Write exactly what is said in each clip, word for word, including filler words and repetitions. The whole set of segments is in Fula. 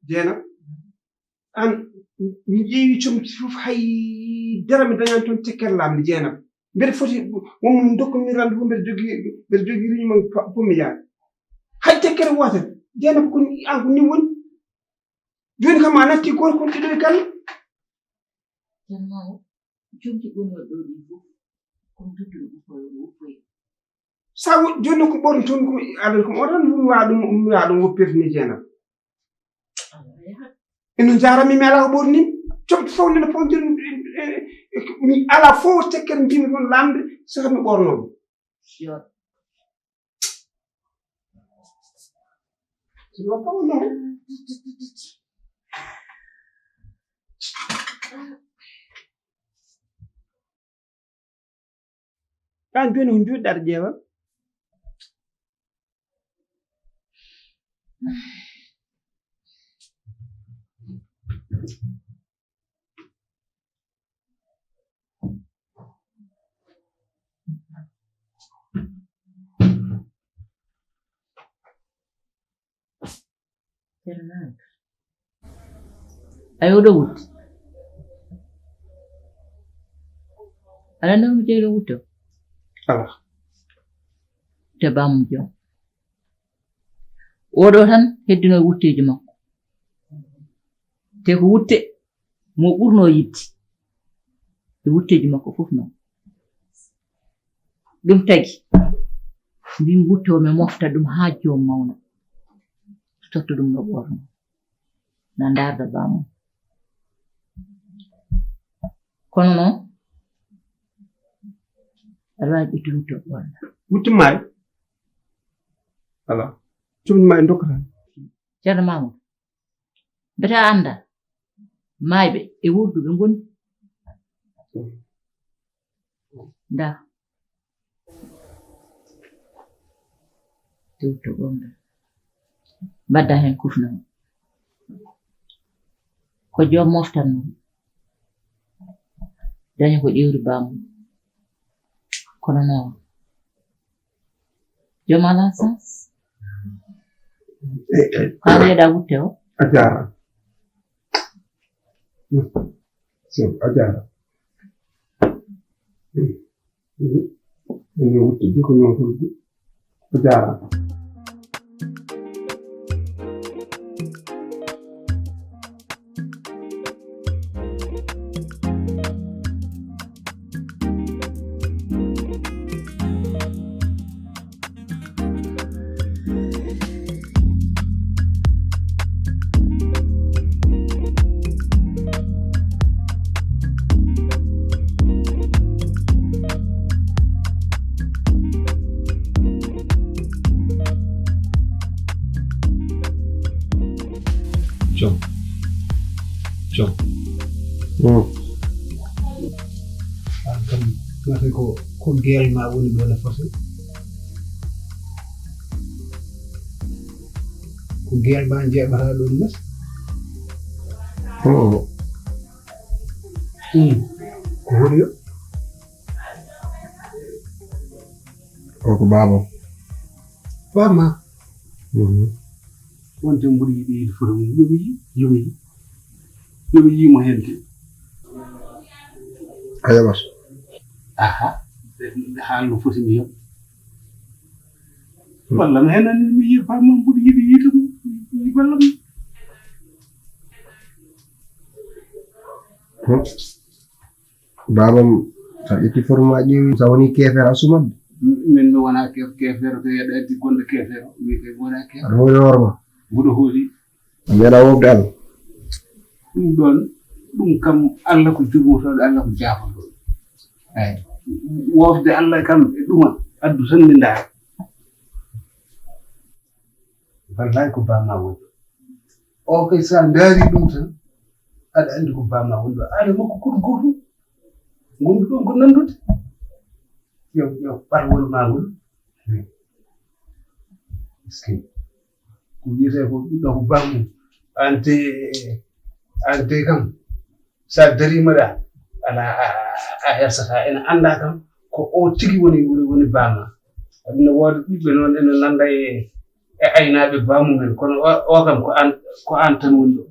Jeena, an, mi ƴeewi comci fof, hay dara mi dañaani toon tekkere laamde, Jeena. Mbeɗa foti, wonmo ndokku mi rendez-vous, mbeɗa jogii, mbeɗa jogii réunion pommi yaade. Hay tekkere wootere, Jeena, ko ni, an ko ni woni. Jooni kam a natti gooto kon ɗiɗo e galle. Tan ma o, comci ɓurno ɗo ɗi fof, kono tottuɗo ɓukkoy o ɗo woppoy. Sa wo-, jooni noon ko ɓorni toon, ko aɗa ko o tan mi waɗa ɗum, mi waɗa ɗum woppirde ni, Jeena. Ino njaarami mi alaa ko ɓorni. Comci fof nene pondir, mi alaa fof tekkere mbimi toon lamde saka mi ɓorno ɗum. Yo. Sino paw non. Kan jooni ko njuɗɗata ƴeewa. Ay, oɗo wutte. Aɗa anndi mo jeeyɗo wutte o? Ala. Te baamu jom. Oɗo tan heddino e wutteeji makko. Te ko wutte mo ɓurno yiɗde e wutteeji makko fof noon. Ɗum tagi mbimi wutte o mi mofta ɗum haa joom mawna. Totta ɗum no ɓorno. Na ndaarda baamu. Kono noon, aɗa waawi ƴettude wutte o ɓorna. Wutte maay? Ala. Cuɓni maay dokkata. Ceerno Mamoudou, mbete a anndaa? Maayɓe e wuurduɓe ngoni. Ndaa. Tewto ɓomɗo. Mbadda heen kufnal. Ko joom moftan noon. Daña ko ƴeewri baamu. Kono noon. Joom alaa sens. Haa yeeɗa wutte o. A jaara. So, a jaara. Ene wutte, jikko ñootol. A jaara. Joom. Joom. Mm. An kam, ngati ko, ko geel ma woni ɗo na foti. Ko geel ma jeeɓata ɗon nas. Oh. Mm. Ko woni yo? O ko baaba. Baaba ma? Mhm. Wonde mbuɗo yiɗi yiɗi foto mum. Yomi yi, yomi yi. Yomi yi mo heen de. A yoɓat. Aha. Haal no foti mi yoɓ. Hmm. Walla mi heen mi yi baaba ma mbuɗo yiɗi yiɗi mo. Yi balla mi. Hmm. Baabam, so a ƴetti forme ma ƴeewi, so a woni keefeero a sumat de. Min mi wona keef-, keefeero, to yeɗa addi golle keefeero, mi kay mi wona keefeero. Aɗa hooli hoore ma. Mbuɗo hooli. A meeɗa wofde Allah. Ɗum ɗoon, ɗum kam Allah ko jurmotooɗo, Allah ko jaafotooɗo. Eey. Wofde Allah kam e ɗuma, addu tan mi ndaara. Wallaay ko baaba ma woni. O kay, so a ndaari ɗum tan, aɗa anndi ko baaba ma woni ɗo. Aɗa makko koɗo gooto. Ngondu ɗon ko nanndude. Ƴeew, ƴeew, ɓar woni ma ngol. Est-ce que ko wiyetee ko ɓiɗɗo ko baaba mum? Ante, ante kam, so a dariima ɗa, ala, a, a, a hersataa. Ene anndaa kam, ko o tigi woni, woni, woni baaba ma. Ene woodi ɓiɓɓe noon, ene nannda e, e aynaaɓe baamu men, kono o, o kam ko an, ko an tan woni ɗo.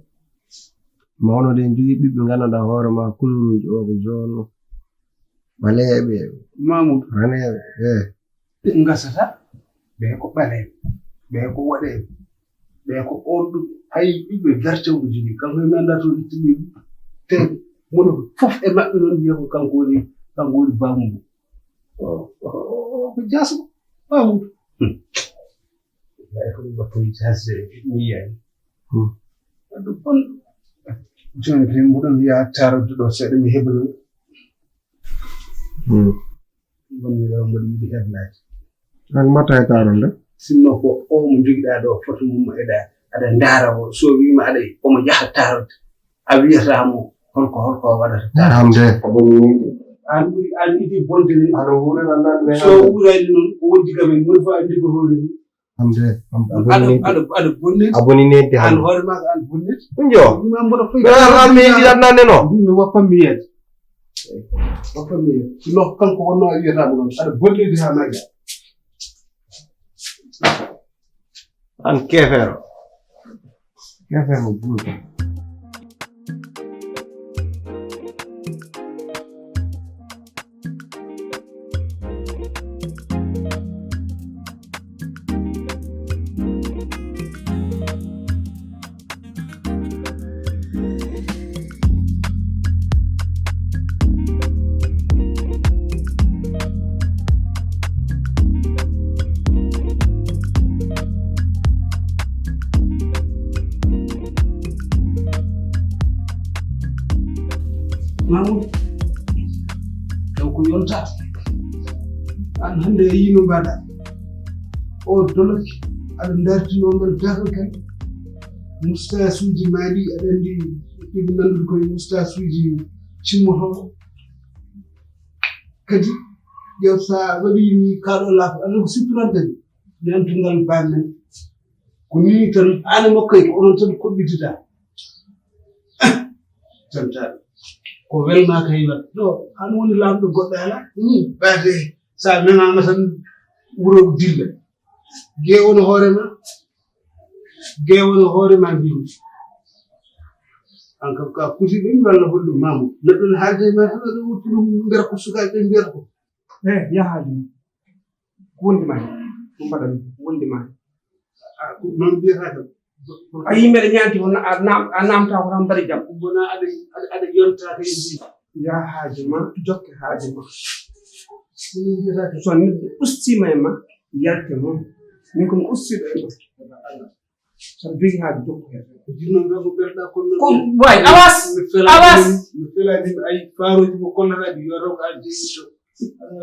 Mawno de jogii ɓiɓɓe nganndanɗaa hoore ma kuluruuji o ko jaune, ɓaleeɓe, Mamoudou. Raneeɓe, eh. Ɓe ngasata, ɓe ko ɓaleeɓe, ɓe ko woɗeeɓe, ɓe ko orɗuɓe. Hay ɓiɓɓe verte o jogii, kanko e men ndaa toon itti ɓe. Te mono fof e maɓɓe noon wiya ko kanko woni, kanko woni baamu mum. O, o, o, o ko jaasɗo, baamu mum. Hmm. Ay, ko ɗum battoyi jaasde mi yiyaani. Hmm. Addu bonɗo. Jooni kay mboɗon yaha taarorde ɗo seeɗa mi heɓa ɗum. Hmm. Wonɓe ɗo mboɗo yiɗi heblaaji. An mbatta e taarorde? Sinno ko o mo njogiɗaa ɗo, foto mum eɗa, aɗa ndaara o, so wiima aɗa, omo yaha taarorde, a wiyata mo holko, holko o waɗata taarorde? An ɓuri, an idi bonde ni. Aɗa wuurana nan ne. So wuurani noon, ko wondi kam en, woni fof anndi ko hoore ni. Am de, am Aɗa, abonné. Aɗa, aɗa bonnet. Abonné de. An hoore ma ko an bonnet. Ɗum jo. Ɗum am mboɗo foy. Ɓe rami yiɗi tan nanne no. Mbimi woppa mi yiyat. Woppa mi yiyat. Sino kanko wonno a wiyata mo noon. Aɗa bonnet ha maga. An kefero. Kefero buuta. Mamoudou, taw ko yonta. An hannde a yii no mbaɗa. O doloki, aɗa ndartino ngal dagal kadi. Mustasuuji maa ɗi, aɗa anndi, ɗiɗi nanndude koye mustasuuji cimmotooɗo. Kadi, ƴeew, so a waɗi ni kaaɗo laafa, aɗa ko sippiran kadi. Yantungal baamen. Ko ni tan, aan e makko e ko onon tan koɓɓitiɗaa. Tantaaɓe. Ko welnaaka e waɗ. Ɗo, aan woni laamɗo goɗɗo alaa. Hmm, ɓaade, so a memaama tan, wuro dilla. Geewono hoore ma. Geewono hoore ma, mbimi. Aan kam ka kuti ɗum walla holɗum maamu. Neɗɗo ne haalde e ma tan, aɗa wutti ɗum nder ko sukaaɓe ɓe mbiyata ko. Eh, yahaaji ma. Ko wondi ma heen? Ko mbaɗa mi? Ko wondi ma heen? A, ko noon mbiyata kam. A yii mbeɗa ñaanti ko na-, a naam-, a naamta ko tan mbaɗi jam. Wona aɗa, aɗa, aɗa yonta kay ndi. Yaa haaji ma, jokke haaji ma. Ko noon mbiyata kam. So neɗɗo ustiima e ma, yalte mum. Min ko mi ustiiɗo e ma. Sabu jogii haaju jokku heen. Jinnoɓe ko ɓerɗa kono ko way, awas, mi fela awas. Min, mi fela min ay faaroji mo kollata ɗi yo rew ka jeyi to.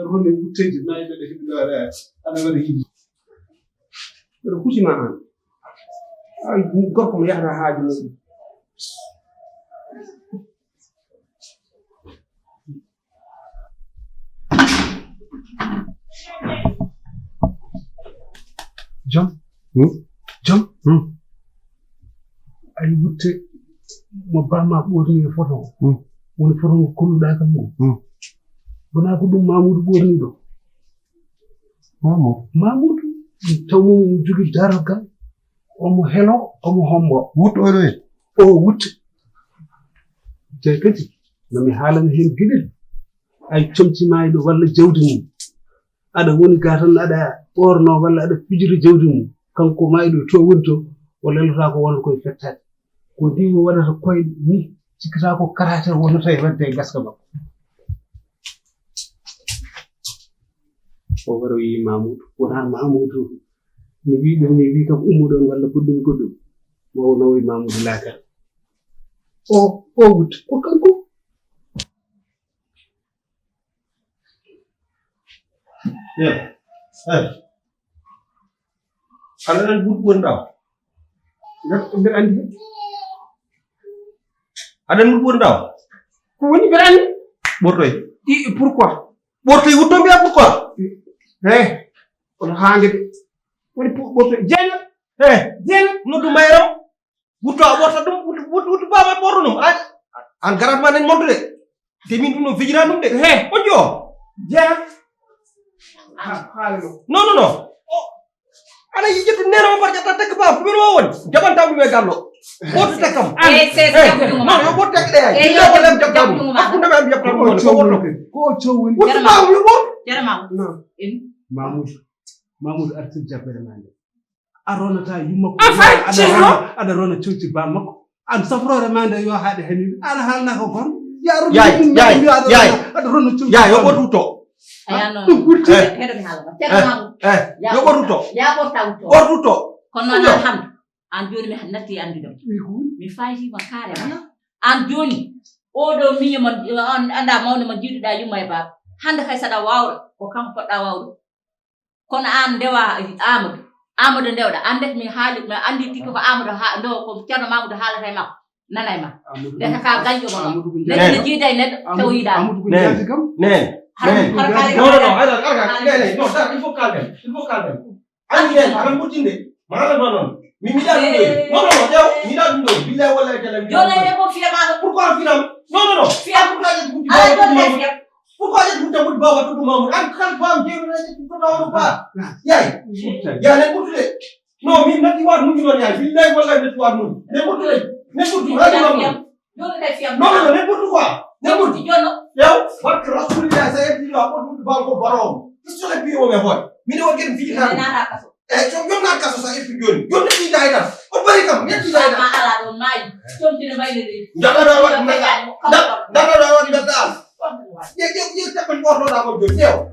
Ronde wutteji nayi ɓe heɓi ɗo aɗa, aɗa waɗa yimɓe. Ɓeɗo hutima an. An gorko mo yahata haaju mum. Jom. Hmm? Jom. Hmm. Ay wutte mo bama ɓorni e foto. Hmm. Woni foto ngo kolluɗa kam ngo. Hmm. Wona ko ɗum Mamoudou ɓorni ɗo. Mamoudou. Mamoudou. Taw mo jogi darogal. Omo helo, omo hombo. Wutto oɗo e? O wutto. Te kadi, no mi haalana heen geɗel. Ay comci mayɗo walla jawdi mum. Aɗa woni ga tan aɗa ɓorno walla aɗa fijiri jawdi mum. Kanko mayɗo to woni to, o lelata ko wonata koye fettaade. Ko ndi o waɗata koye ni, cikkata ko karaate wonata e wadde e gaska makko. O waroyi Mamoudou, wona Mamoudou. Mi wi ɗum, mi wi kam ummuɗon walla goɗɗum goɗɗum. Mo o nawoyi Mamoudou Lakar. O, o wut, ko kanko. Yee. Eh. Aɗa anndi ɓurɗo woni ɗaw? Mbeɗa, mbeɗa anndi. Aɗa anndi ɓurɗo woni ɗaw? Ko woni mbeɗa anndi? Ɓortoy. I, pourquoi? Ɓortoy wutto mbiya pourquoi? Eh, kono haande de. Woni pu-, ɓortoy. Jeena. Eh, jeena. Noddu mayram. Wutto a ɓorta ɗum, wuttu, wuttu, wuttu baba ɓorto ɗum. An, an garat ma nen montude. Te min ɗum no fijira ɗum de. He. Moƴƴo. Jeena. Ha, haala ɗum. Non, non, non. O, Aɗa yiɗi ƴettude nene o mbaɗa ƴetta tekka ba ko min o woni. Jaɓanta ɗum e gallo. Woto tekkam. Eyi, c'est ça. Non, yo woto tekke ɗe yaay. Eyi, yo woto tekke ɗe. Hakkunde men jaɓta ɗum. Ko o cowni. Ko o cowni. Woto ma wi woto. Jarama. Non. Mamoudou. Mamoudou artir jabbere ma nde. A ronata yumma ko. Aɗa rona, aɗa rona cowti ba makko. An safroore ma nde yo haade hani. Ala haalna ko kon. Ya ronno. Yaay, yaay, yaay. Aɗa rona cowti. Yaay, yo ɓotu to. Aya non. Ɗum ɓurti. Heɗo mi haala. Ceerno Mamoudou. Eh, yo ɓotu to. Ya ɓorta to. Ɓotu to. Kono noon alhamdu. An jooni mi natti e anndude ma. Mi fayitima carrément. An jooni, oɗo miño mo, an annda mawne mo jiiduɗa yumma e baaba. Hannde hay saɗa waawɗo, ko kanko poɗɗa waawde. Kono an ndewa Amadou. Amadou ndewɗa. An ndek mi haali, mi anndi tikki ko Amadou ha, ndo ko Ceerno Mamoudou haalata e makko. Nana e ma. Ndeka ka gañƴo mo. Neɗɗo ne jiida e neɗɗo, taw yiɗa. Amadou ko jaati kam. Nene. Nene. Non, non, non, attends, attends, nene, non, attends, il faut calmer. Il faut calmer. Anndi nen, aɗa moƴƴinde. Maɗa ma noon. Mi miɗa ɗum ɗo. Non, non, non, ƴeew, miɗa ɗum ɗo. Billahi wallahi taala. Jooni e ko fiya ma ɗo. Pourquoi firam? Non, non, non. Fiya. Pourquoi ƴetti ɓutti ala bawa jooni ɓe fiya. Pourquoi ƴetti ɓutti ɓutti bawa to ɗum Mamoudou? An kan bam jeeru na ƴetti ɓutti bawa ɗum ba. Yaay. Yaay ne ɓuttude. Non, min natti waat mun ɗon yaay. Billahi wallahi natti waat mun. Ne ɓuttude. Ne ɓuttu. Hadi Mamoudou. Jooni kay fiyam. Non, non, non, n'importe quoi. N'importe. Jono. Yow, barke Rasulillah, sa yetti ɗo, a ɓoɗɗum baal ko baroom. Pistolet piyo ɓe hoy. Min o gen fiji tan. Nana kaso. Eh, so jom na kaso sa yetti jooni. Jom ni fiji tan. O bari kam, yetti tan. Ma ala ɗo maayi. Jom dina may le. Dara dara wat mbata. Dara dara wat mbata. Ye ye ye tapan ɓorno da ko jooni. Yow.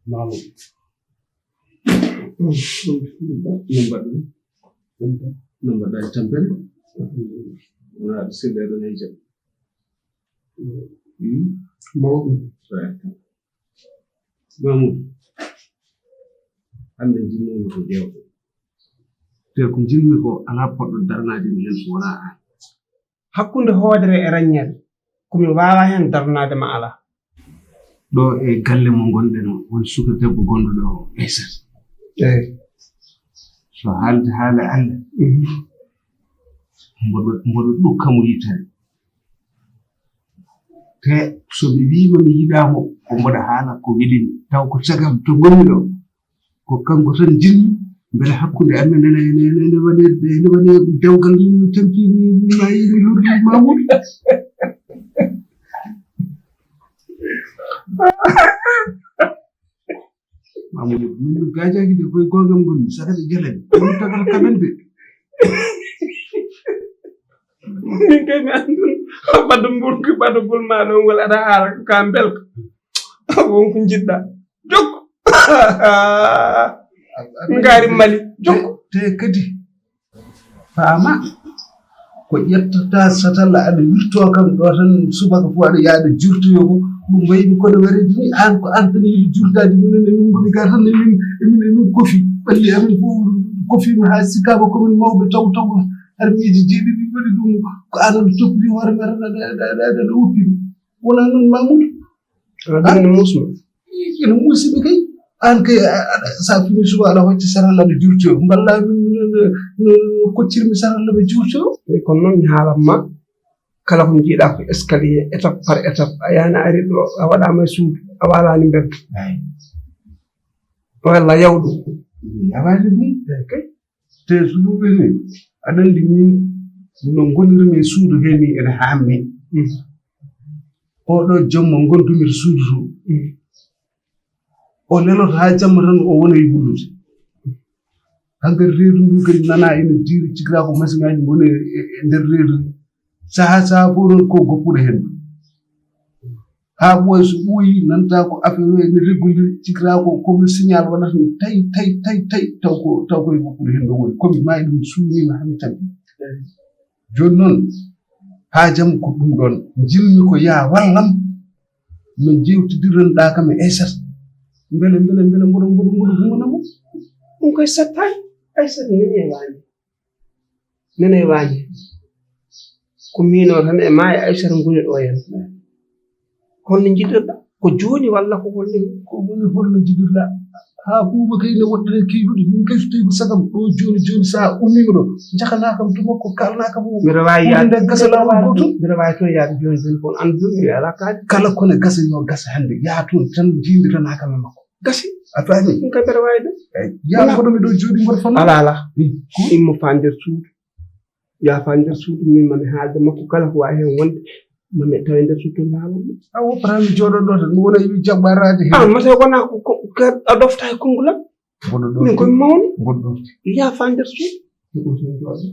Mamoudou. No mbaɗɗon? No mbaɗɗon e tampere? Wona aɗa selli aɗa nayi jam. Hmm? Mawɗum. Mamoudou. Hannde njinnoomi ko jewte. Te ko njiɗmi ko alaa poɗɗo daranaade mi heen so wonaa aan. Hakkunde hoodere e raññeere, ko mi waawaa heen daranaade ma alaa. Ɗo e galle mo ngonɗen o, won suka debbo gonɗo ɗo o, Aissata. Eey. So haalde haala Alla, mhm, mboɗo, mboɗo ɗukka mo yitere. Te so mi wiima mi yiɗaa mo, ko mboɗo haala ko welimi, taw ko cagam to ngonmi ɗo. Ko kanko tan njiɗmi, mbele hakkunde amen ene, ene, ene, ene waɗe, ene waɗe dewgal mum, mi tampi, mi, mi maayi, mi lorri Mamoudou. Mamoudou, min, min gaajaaki de, koye goongam ngonmi, saka ɗe jelani, min tagal kamen de. Min kay mi anndun, ɓado mburki, ɓadogol ma ɗo ngol aɗa haala ko ka mbelka. Won ko njiɗɗa. Jokku. Ngaari Mali. Jokku. Te, te kadi, faama, ko ƴettata satalla aɗa wirto kam ɗo tan subaka fof aɗa yaha aɗa jurtoyo ko, ɗum wayni kono wereede ni, aan ko aan tan yiɗi jurtaade, minen emin ngoni ga tan, emin, emin, emin kofi, ɓalli amin fof kofiima haa sikaama ko min mawɓe taw taw, armiiji jeeɗiɗi waɗi ɗum, ko aan aɗa toppiti hoore ma tan aɗa, aɗa, aɗa, aɗa, aɗa woppi mi. Wonaa noon Mamoudou? Aɗa ɗum ne muusno? Ina muusi mi kay. Aan kay, a, a, sa fini suba aɗa hocci saralla no jurto. Mballa min no, no, no, no koccirmi saralla no jurto. Eyi, kono noon mi haalan ma, kala ko njiiɗa ko escalier, étape par étape. A yaani a ari ɗo, a waɗaama e suudu, a waalaani mbedda. Eyi. Walla yaw ɗum. Mi yawaani ɗum. Eyi kay. Te so ɗum ɓe ni, aɗa anndi min no ngonirmi e suudu he ni ene haammi. Mm. Oɗo jamma ngondumi to suudu to. Mm. O leloto haa jamma tan o wona e wullude. Haa nder reedu ndu kadi nana ene diiri, cikra ko masiŋaaji ngoni e, e, e nder reedu. Sahaa, sahaa fof noon ko goppuɗo heen. Haa ɓooya, so ɓooyi, nanta ko affaire o ene reggondiri, cikra ko comme signal waɗata ni, tay, tay, tay, tay, taw ko, taw koye goppuɗo heen ɗo woni. Komi maayi ɗum suumiima haa mi tampi. Jooni noon, haa jam ko ɗum ɗoon. Njiɗmi ko yaa wallam no njeewtidiranɗaa kam e Aissata. Mbele, mbele, mbele mboɗo, mboɗo, mboɗo humana mo. Ɗum koye sattaani. Aysata nani e waañde. Nani e waañde. Ko miin o tan e maa e Aysata ngoni ɗo heen. Holno njiɗirɗa? Ko jooni walla ko holno? Ko woni holno njiɗirɗa? Haa ɓuuɓa kay ne woɗɗere keyɗuɗe. Min kay so tawi ko sagam ɗo jooni jooni, so a ummiima ɗo, njahanaa kam to makko, kaalanaa kam o. Mbiɗa waawi yaade. Nde gasa laawol gootol. Mbiɗa waawi toon yaade jooni jooni, kono anndu mi alaa kaali. Kala ko ne gasa yo gasa hannde. Yaa toon tan, jiimbitanaa kam e makko. Gasi. A faami? Ɗum kay mbeɗa waawi ɗum. Eey, yaa mboɗo mi ɗo jooɗi mboɗo fanno. Alaa, alaa. Hmm. Immo faa nder suudu. Yaa faa nder suudu, min mami haalde makko kala ko waawi heen wonde. Mami tawi nder suudu to laalam. A woppataa mi jooɗo ɗo tan, mi wona wi jaɓɓaraade heen. Ah, mata wona ko, ko, ko a ɗofta e konngol am. Mboɗo ɗofti. Min koye mawni. Mboɗo ɗofti. Yaa faa nder suudu. Ko ɗum tan jooɗo.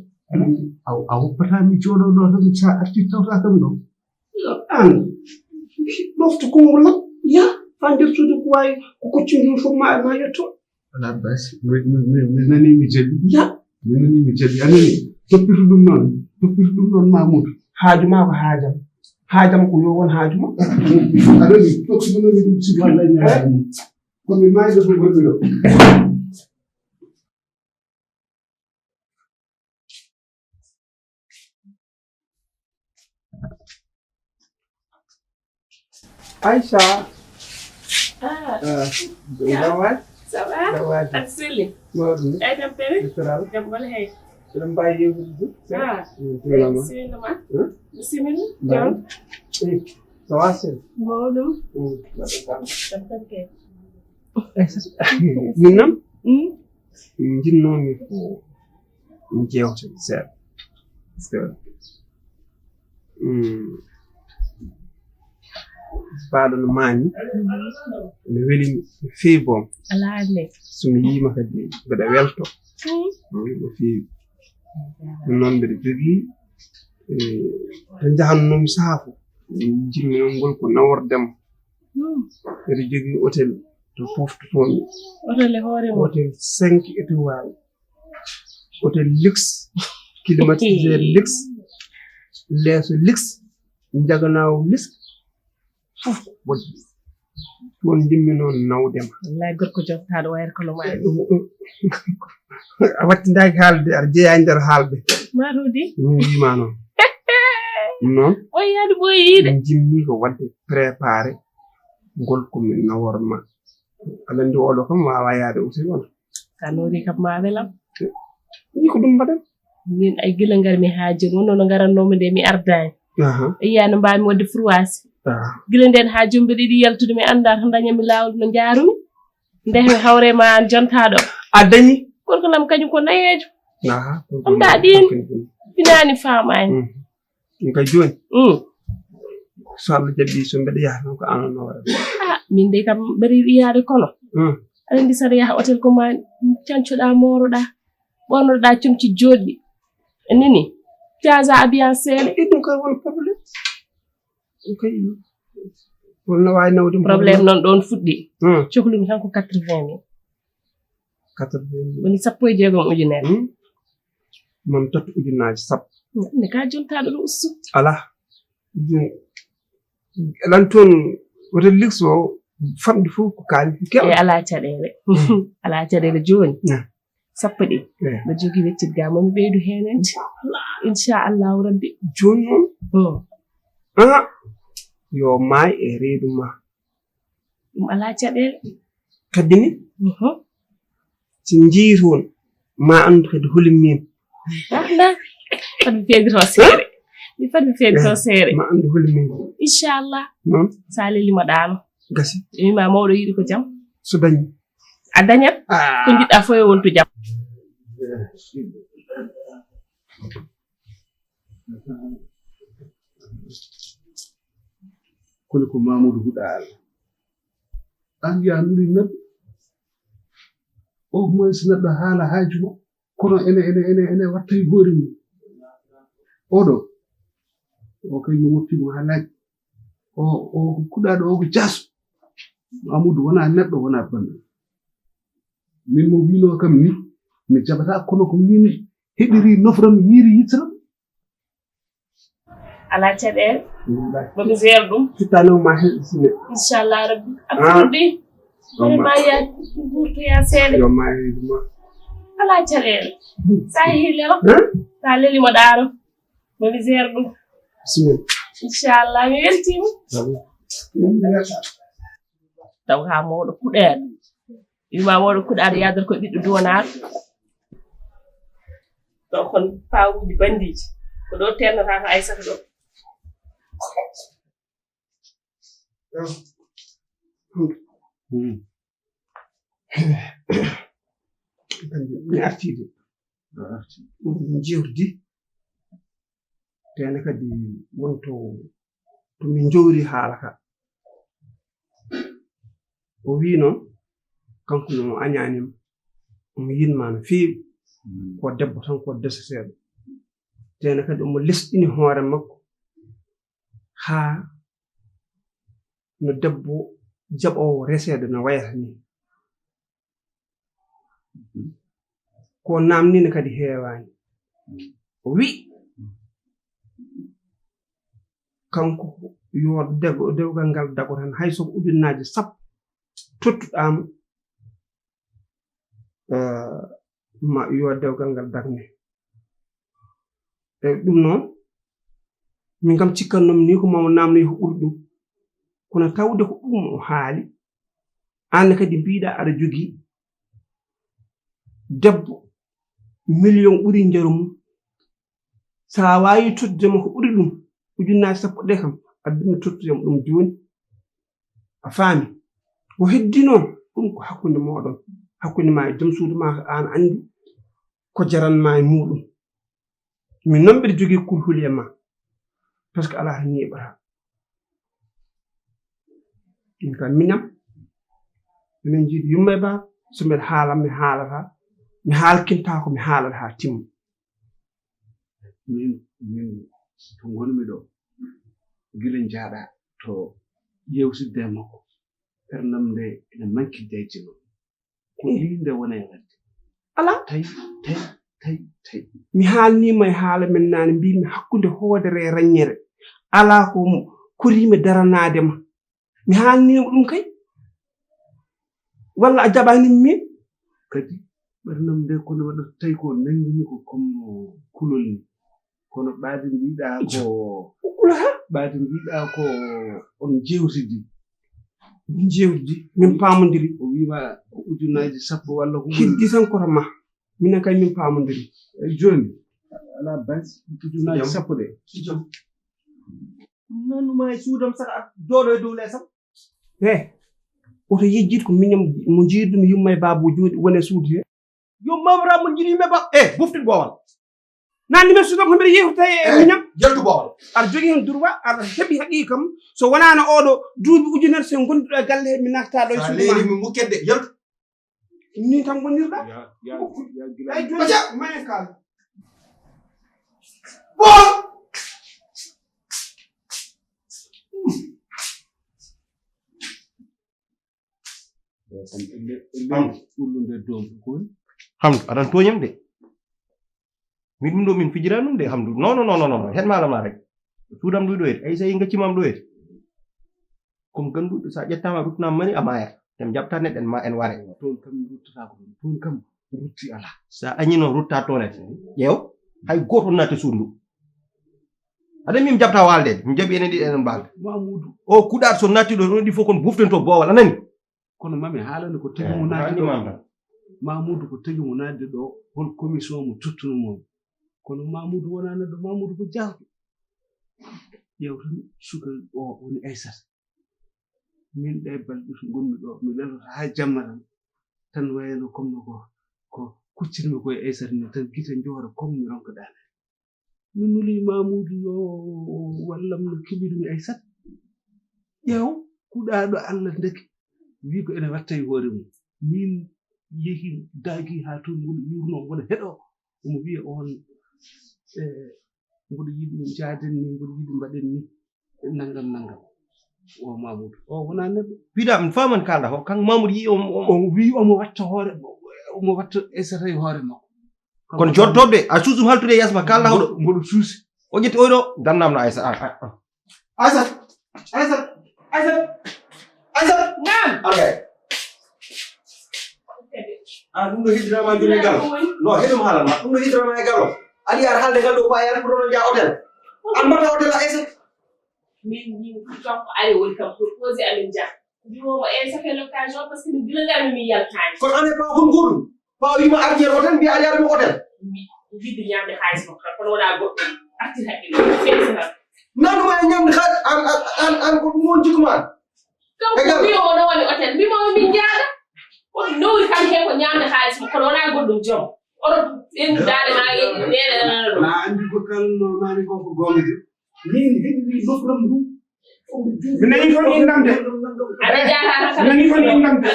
A, a woppataa mi jooɗo ɗo tan, so a artii tawtaa kam ɗo. An, ɗoftu konngol am, yaa, faa nder suudu ko waawi, ko koccumi ɗum fof ma, ma yetto. Alaa baasi, mi, mi, mi, mi nanii mi jaɓi. Yaa. Mi nanii mi jaɓi, a nanii? Toppito ɗum noon, toppito ɗum noon Mamoudou. Haaju ma ko haajam. Haajam ko yo won haaju ma. A nanii, toppito noon mi ɗum sifo Allah ñaari mum. Ko mi maayde ko gonmi ɗo. Aïcha. Ah. Ah, ça va? Ça va? Ça va. Ak Seli. Mawɗum. Ay, tampere? Jam wala hey? Eɗen mbaawi yeewtude de? Ah. Mm, bisimilla ma. Huh? Bisimilla. Jam. Eh, ça va, Seli? Mawɗum. Mm, mbaɗɗon jam? Jam tan kay. Min noon? Mm. Min njinnoomi ko min njeewta seeɗa. Seeɗa. Mm. Baaɗo no maani. No weli mi, no feewi boom. Alaa ne. So mi yiima kadi, mbeɗa welto. Mm. Mm, no feewi. Ɗum noon mbeɗa jogii, eh, to njahannoomi sahaa fof. Min njimmi noon ngol ko naworde mo. Mm. Mbeɗa jogii hôtel to pooftotomi. Hôtel e hoore mum. Hôtel cinq étoiles. Hôtel luxe, climatiseur luxe, leeso luxe, njaganaawo luxe, fof ko bojji. Toon njimmi noon nawde ma. Wallaay, gorko jontaaɗo wayata kono maa. A wattindaaki haalde, aɗa jeyaa e nder haalde. Maa ɗum di? Min wiima noon. Noon? Ɓooyaani ɓooyiide. Min njimmi ko waɗde préparé ngol ko min nawor ma. Aɗa anndi oɗo kam waawaa yahde aussi wona. Ka noori kam ma welam. Ni ko ɗum mbaɗen. Min ay gila ngar mi haa jooni, wonno no ngarannoomi nde mi ardaani. Aha. Yiya no mbaami waɗde furwaasi. Aha. Gila nden haa jooni mbeɗa yiɗi yaltude, mi anndaa to ndañanmi laawol no njaarumi. Nde mi hawre ma an jontaaɗo. A dañi? Gorko lam kañum ko nayeejo. Aha. Ɗum ɗa ɗin finaani faamaani. Mm. Ɗum kay jooni. Mm. So Allah jaɓi, so mbeɗa yaha tan ko an on nawara. Ah, min de kam mbeɗa yiɗi yaade kono. Mm. Aɗa anndi saɗa yaha hôtel ko ma cancoɗa, mooroɗa, ɓornoɗa comci joɗɗi. Nini, caasa abiyan seeɗa. E ɗum kay won problème. Ɗum kay won no waawi nawde mo. Problème noon ɗoon fuɗɗi. Mm. Cohlumi tan ko quatre-vingt mille. Quatre-vingt mille. Woni sappo e jeegom ujunere. Hmm? Mam tati ujunnaaji sappo. Nde ka jontaaɗo ɗo ustu. Alaa. Ujun-, elan toon wota luxe o famɗi fof ko kaalis keewɗo. E alaa caɗeele. Hmm. Alaa caɗeele jooni. Hmm. Sappo ɗi. Eh. Mbeɗa jogii weccit ga, mami ɓeydu heen en. Inchallahu Rabbi. Jooni noon. Hmm. Ah, yo maay e reedu ma. Ɗum alaa caɗeele. Kadi ni? Mhm. Si njiyii toon, ma anndu kadi holi min. Ah, na. Fat mi feedi toon seere. Mi fat mi feedi toon seere. Ma anndu holi min. Inchallah. Noon? Sa leli ma ɗaano. Gasi. Mi ma mawɗo yiɗi ko jam. So dañi. A dañat. Ah. Ko njiɗɗa fof e wontu jam. Kono ko Mamadou Huɗa Allah. An ya nuri neɗɗo. Au moins neɗɗo haala haaju ma. Kono ene, ene, ene, ene watta e hoore mum. Oɗo. O kay no woppi mo haa laaɓi. O, o ko kuɗaaɗo, o ko jaaso. Mamadou wona neɗɗo, wona banndum. Min mo wiinoo kam ni, mi jaɓataa, kono ko min heɓiri nofram, yiiri yitram. Alaa caɗeele. Wallaahi. Momi zer ɗum. Fittaanoo ma heɓi sine. Inchallah Rabbi. Ah. Afirɗi. Yo ma, ma ya guurtoya seeɗa. Yo ma heɓi ma. Alaa caɗeele. Sa yehi lelo. Sa leli mo ɗaaro. Mo misère ɗum. Bismillah. Inchallah, mi weltiima. Taw haa mawɗo kuɗaani. Wima mawɗo kuɗaani yaadata ko ɓiɗɗo duwanaar. Ɗo kon paawuji bandiiji. Ko ɗo ternata ko Aysata ɗo. Mi artiide. Min jewdi. Tene kadi wonto to min jowri haala ka. O wi noon, kanko no o añaanima, omo yiɗma no feewi. Ko debbo tan, ko deseteeɗo. Tene kadi omo lesɗini hoore makko haa no debbo jaɓoowo reseede no wayata ni. Ko namnine kadi heewaani. O wi, kanko yo dego-, dewgal ngal dago tan, hay so ko ujunnaaje sappo tottuɗaama, eh, ma yo dewgal ngal dagne. E ɗum noon, min kam cikkannoomi ni ko mawo namno ko ɓuri ɗum. Kono tawde ko ɗum o haali, aan kadi mbiɗa aɗa jogii debbo million ɓuri njaru mum. Sa waawi tottude mo ko ɓuri ɗum, ujunnaaje sappo ɗe kam, addumi tottude mo ɗum jooni. A faami? Ko heddi noon, ɗum ko hakkunde mooɗon. Hakkunde ma e joom suudu ma, ko aan anndi ko jaran ma e muuɗum. Min noon mbiɗa jogii kulhuli e ma. Parce que alaa tan ñiiɓata. Min kam minam, minen njiɗi yumma e baaba, so mbeɗa haala, mi haalata, mi haalkinta ko mi haalata haa timma. Min, min to ngonmi ɗo, gila njaaɗa to yewtidde e makko, ɓernam nde ene manki jayjino. Ko ɗi nde wona e ladde. Alaa. Tawi, tawi, tawi, tawi. Mi haalniima e haala men naane, mbimi hakkunde hoodere e raññere. Alaa ko mo-, koriimi daranaade ma. Mi haalniima ɗum kay. Walla a jaɓaani min? Kadi, ɓernam nde kono waɗata tawi ko nanngini ko comme kulol ni. Kono ɓaade mbiɗa ko, ɓaade mbiɗa ko on jewtidi. Min jewtidi, min paamodiri. O wiima ko ujunnaaji sappo walla ko ɓuri. Heddi tan koto ma. Minen kay min paamodiri. Eyi, jooni, alaa basi, ujunnaaji sappo ɗe. Nanuma e suudam saka a jooɗo e dow leesam. He, oto yejjit ko miñam mo njiidumi yumma e baaba o jooɗi wona e suudu he. Yo mawra mo njiɗi yumma e baaba. Eh, boftin boowal. Nan numéro suudam ko mbiɗa yewta e miñam. Jaltu boowal. Aɗa jogii heen droit, aɗa heɓi haqiiqa kam. So wonaano oɗo duuɓi ujunere so ngonduɗo e galle he mi natta ɗo e suudu ma. Leeri mi mukket de, yaltu. Ni tan ngonirɗa? Ya, ya, ya, gila. Ay, joni, mayen kaal. Bon! Hamdu, aɗa tooñam de. Min ɗum ɗo min fijira ɗum de, Hamdu. Non, non, non, non, non. Hen maala ma rek. Suudam ɗo ɗoyet. Ay, sa yi ngaccimam ɗoyet. Comme ganduɗo, sa ƴettama, ruttama mani, a mayat. Tem jaɓta neɗɗen ma en ware. Toon kam mi ruttata ko ɗum. Toon kam rutti ala. Sa añi noon rutta toon et. Ƴeew. Hay gooto naata suudu. Aɗa min jaɓta waalde. Mi jaɓi enen ɗiɗi enen mbaalde. Mamoudou. O kuɗaat so naatti ɗo, ɗi fof kon buften to boowal. A nani? Kono mami haalani ko tagi mo naatde ɗo. Mamoudou ko tagi mo naatde ɗo, hol commission mo tottuno mo. Kono Mamoudou wonaa neɗɗo, Mamoudou ko jaawɗo. Ƴeew tan suka o woni Aysata. Min ɗe balɗe to ngonmi ɗo, mi leloto haa jamma tan. Tan wayano comme no ko, ko kuccinmi ko e Aysata ni tan gite njoora comme mi ronka ɗaane. Mi nuli Mamoudou yo wallam no keɓirmi Aysata. Ƴeew, kuɗaaɗo Allah ndeke. Wi ko ene watta e hoore mum. Min yehi daagi haa toon mboɗo yurno, mboɗo heɗo. Omo wiya on, eh, mboɗo yiɗi njaaden ni, mboɗo yiɗi mbaɗen ni. Nangam, nangam. O Mamoudou. O wonaa neɗɗo. Piɗa, mi faman kalɗa ko. Kan Mamoudou yi omo, omo. O wi omo watta hoore, omo watta Aysata e hoore makko. Kono jottoɓe, a suusum haltude yeeso ma, kalɗa hoɗo. Mboɗo suusi. O ƴetti oɗo, gandam no Aysata. Ah, ah, ah. Aysata, Aysata, Aysata, Aysata. Naam. Ar kay. Ah, ɗum ɗo heddirama joni gal. No, heɗum haalan ma. Ɗum no hitrana e galo. Aɗa yaar haalde ngal ɗo paayal pour no jaa hôtel. An mbaɗta hôtel a ese. Min min kanko ari woni kam proposé amin jah. Mbimomo e ça fait l'occasion parce que min gila ngarmi min yaltani. Kono an e pa kon goɗum. Pa wima ardier hôtel mbiya aɗa yaar mo hôtel. Mbi- Mbidde ñamde xaalis makko tan kono wona goɗɗo. Artir hakkille. Fensa tan. Nanuma e ñamde xaalis an an an an ko ɗum won jikku ma. Kanko Egal. Mbimomo no woni hôtel mbimomo min jaada. Ko nowri kam he ko ñamde xaalis makko kono wona goɗɗum joom. Oɗo ɓendu daade ma nene nanana ɗum. Na andi ko kalno mani ko ko gonga de. Min heɗi wi nofram ndu. Mi nani toon indam de. Aɗa jaata tan. Mi nani toon indam de.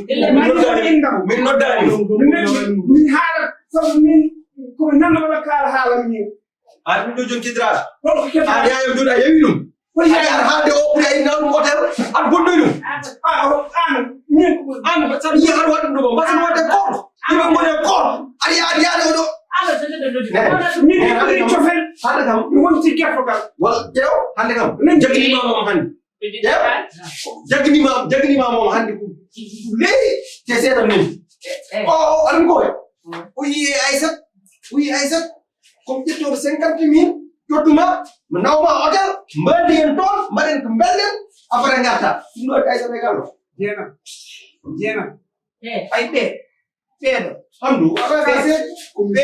Mi nani toon indam. Min noddaani. Min nani min haala sabu min ko nan wala kaala haala min. An ɗum ɗo jon kidra. Ko ko ke. An yayo jun a yewi ɗum. Ko ya har haalde o ɓuri ay nawɗum hôtel. An bonnoy ɗum. Ah, an min ko an sabi ya har waɗum ɗum. Mbasa no waɗde koor. Yimɓe ngoni e koor. Aɗa yaa aɗa yaade oɗo. Min ko ɓuri cofel. Hande kam. Mi wonti gertogal. Wal ƴeew hande kam. Min jagginima mo hande. Ƴeew. Jagginima jagginima mo hande ko. Leyi te seeɗa min. O o aɗum ko. O yi e Aysat. O yi Aysat. Comme ƴettoɗo cinquante mille tottuma mi nawma hôtel mbaldi en toon mbaɗen ko mbelɗen. Après garta ɗum ɗo Aysat e gallo. Jeena jeena. Ay ɓe ɓeeɗo. Hamdu ɓe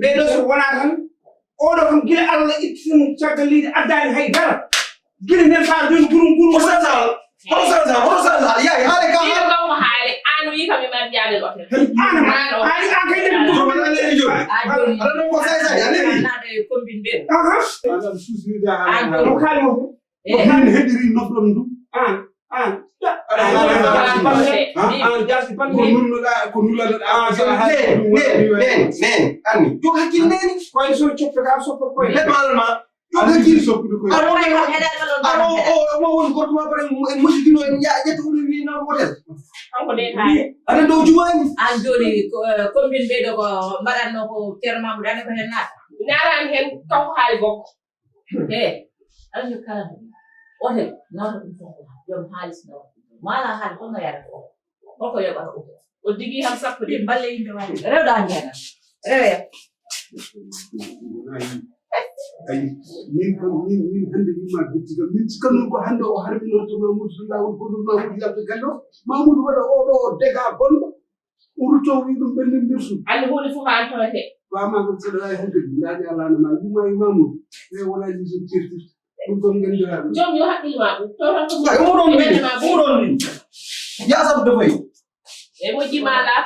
ɓeeɗo so wona tan oɗo kam gila Allah itti tan caggal leydi addani hay dara. Gila nen fa joni gurum gurum. Ko sensal hoto sensal hoto sensal yayi haale ka. Ɗiɗo kam ko haale an wi kam e mari jaaden otel. An an an kay den ko wala leydi joni. Ala ɗon ko sensal ya leydi. Naɗo e combine ɓe. Aha. Ala susirde haale. Mo kali mo. Ko min heɗiri nofɗam ndu. An an. An jasi ban ko nulloɗa ko nulloɗa. Nen nen nen anni jog hakkil neni. Koye so coppe ka soppo koye. Heɓal ma jog hakkil soppude koye. Ano ano o mo won gorko ma bare en musidino en ƴetta ɗum wi non wotel. Kanko de haali. Aɗa dow juwani. An joni combine ɓeyɗo ko mbaɗatno ko ceerno mamoudou ane ko hen naata. Naran hen kanko haali gokko. He, almi kala no otel nawata ɗum fof ko joom haalis nawata ɗum mala haali fof no yara ko holko yoɓata otel. O digi ham sappo ɗi mballe yimɓe waɗi rewɗa jeena. Rewe. Ayi min kam min min hande yimma bitti kam min sikkanno ko hande o harminorto ma mudu lawol goɗol ma mudu yalta galle o ma mudu waɗa oɗo dega bonɗo. O rutto wi ɗum ɓenndin mbirsu. Anndi huunde fof ko an tawete. Wama ko saɗa wawi hankadi ndaji alano ma yumma e mamoudou ɓe wona jiso certif. Ɗum kam gandiraɓe joom yo haqqil ma ɗum tawtan ko ay oɗon ni oɗon ni. Yasam dofay. E moƴƴi ma la.